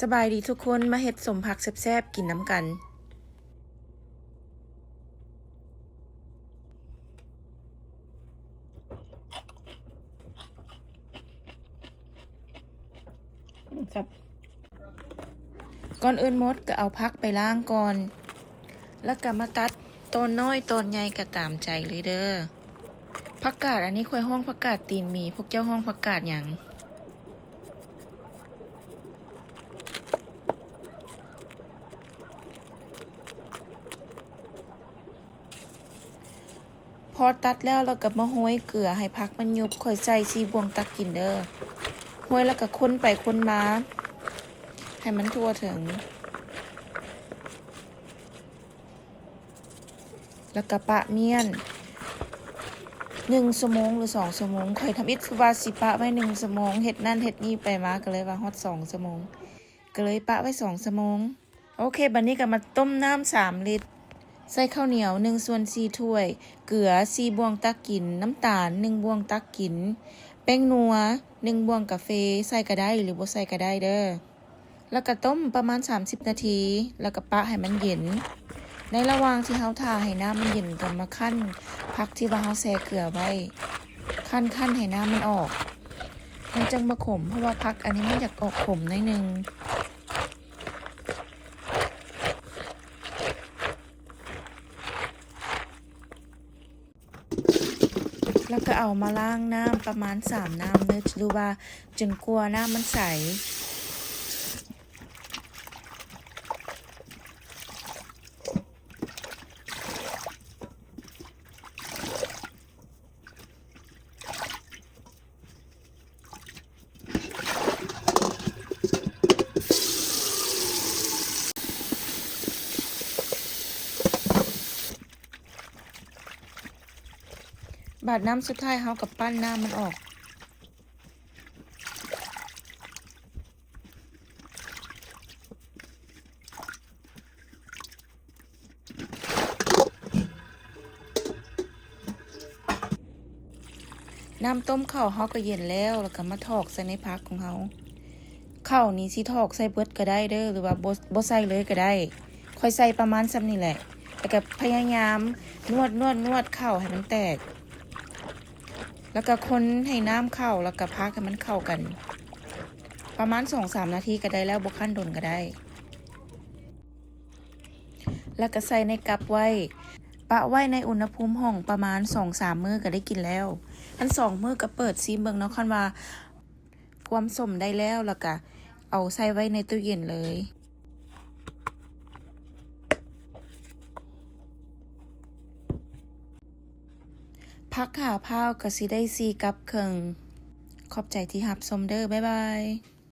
ສະບາຍດີທຸກຄົນ, ມາເຮັດສົ້ມຜັກແຊບໆ ກິນນຳກັນ. ກ່ອນອື່ນໝົດກໍເອົາຜັກໄປລ້າງກ່ອນ ແລ້ວກໍມາຕັດຕອນນ້ອຍຕອນໃຫຍ່ກໍຕາມໃຈເລີຍເດີ້. ຜັກກາດ ອັນນີ້ຂ້ອຍຮ້ອງຜັກກາດຕີນໝີ, ພວກເຈົ້າຮ້ອງຜັກກາດຫຍັງ? ພໍຕັດແລ້ວ ແລ້ວກໍມາໂຮຍເກືອໃຫ້ຜັກມັນຍຸບ. ຂ້ອຍໃສ່ສີ່ບ່ວງຕັກກິນເດີ້. ໂຮຍແລ້ວກໍຄົນໄປຄົນມາໃຫ້ມັນທົ່ວເຖິງ. ແລ້ວກະປະມ້ຽນໜຶ່ງຊົ່ວໂມງ ຫຼື ສອງຊົ່ວໂມງ. ຂ້ອຍທຳອິດວ່າຊິປະໄວ້ໜຶ່ງຊົ່ວໂມງ, ເຮັດນັ້ນເຮັດນີ້ໄປມາ ກໍເລີຍວ່າຮອດສອງຊົ່ວໂມງ, ກໍເລີຍປະໄວ້ສອງຊົ່ວໂມງ. ໂອເຄ, ບັດນີ້ກໍມາຕົ້ມນ້ຳສາມລິດ, ໃສ່ເຂົ້າໜຽວໜຶ່ງສ່ວນສີ່ຖ້ວຍ, ເກືອສີ່ບ່ວງຕັກກິນ, ນ້ຳຕານໜຶ່ງບ່ວງຕັກກິນ, ແປ້ງນົວໜຶ່ງບ່ວງກາເຟ, ໃສ່ກໍໄດ້ ຫຼື ບໍ່ໃສ່ກໍໄດ້ເດີ້. ແລ້ວກໍຕົ້ມປະມານສາມສິບນາທີ ແລ້ວກໍປະໃຫ້ມັນເຢັນ. ໃນລະຫວ່າງທີ່ເຮົາຖ້າໃຫ້ນ້ຳມັນເຢັນ ກໍມາຄັ້ນຜັກທີ່ວ່າເຮົາແຊ່ເກືອໄວ້, ຄັ້ນໆ ໃຫ້ນ້ຳມັນອອກ, ມັນຈັ່ງບໍ່ຂົມ, ເພາະວ່າຜັກອັນນີ້ມັນຢາກອອກຂົມໜ້ອຍໜຶ່ງ. ແລ້ວກໍເອົາມາລ້າງນ້ຳປະມານສາມນ້ຳເດີ້ ຫຼືວ່າຈົນກວ່ານ້ຳມັນໃສ. ບາດນ້ຳສຸດທ້າຍເຮົາກໍປັ້ນນ້ຳມັນອອກ. ນ້ຳຕົ້ມເຂົ້າເຮົາກໍເຢັນແລ້ວ, ແລ້ວກໍມາຖອກໃສ່ໃນຜັກຂອງເຮົາ. ເຂົ້ານີ້ຊິຖອກໃສ່ເບິດກໍໄດ້ເດີ້ ຫຼືວ່າບໍ່ ບໍ່ໃສ່ເລີຍກໍໄດ້. ຂ້ອຍໃສ່ປະມານສ່ຳນີ້ແຫຼະ, ແລ້ວກໍພະຍາຍາມນວດ ນວດ ນວດເຂົ້າໃຫ້ມັນແຕກ, ແລ້ວກໍຄົນໃຫ້ນ້ຳເຂົ້າ ແລ້ວກໍຜັກໃຫ້ມັນເຂົ້າກັນ ປະມານສອງສາມນາທີກໍໄດ້ແລ້ວ, ບໍ່ຄັ້ນດົນກໍໄດ້. ແລ້ວກໍໃສ່ໃນກັບໄວ້ ປະໄວ້ໃນອຸນຫະພູມຫ້ອງປະມານສອງສາມມື້ກໍໄດ້ກິນແລ້ວ. ຄັນສອງມື້ກໍເປີດຊີມເບິ່ງເນາະ, ຄັນວ່າຄວາມສົ້ມໄດ້ແລ້ວ ແລ້ວກໍເອົາໃສ່ໄວ້ໃນຕູ້ເຢັນເລີຍ. ຜັກຂາພ້າວກໍຊິໄດ້ສີ່ກັບເຄິ່ງ. ຂອບໃຈທີ່ຮັບຊົມເດີ້. ບາຍບາຍ.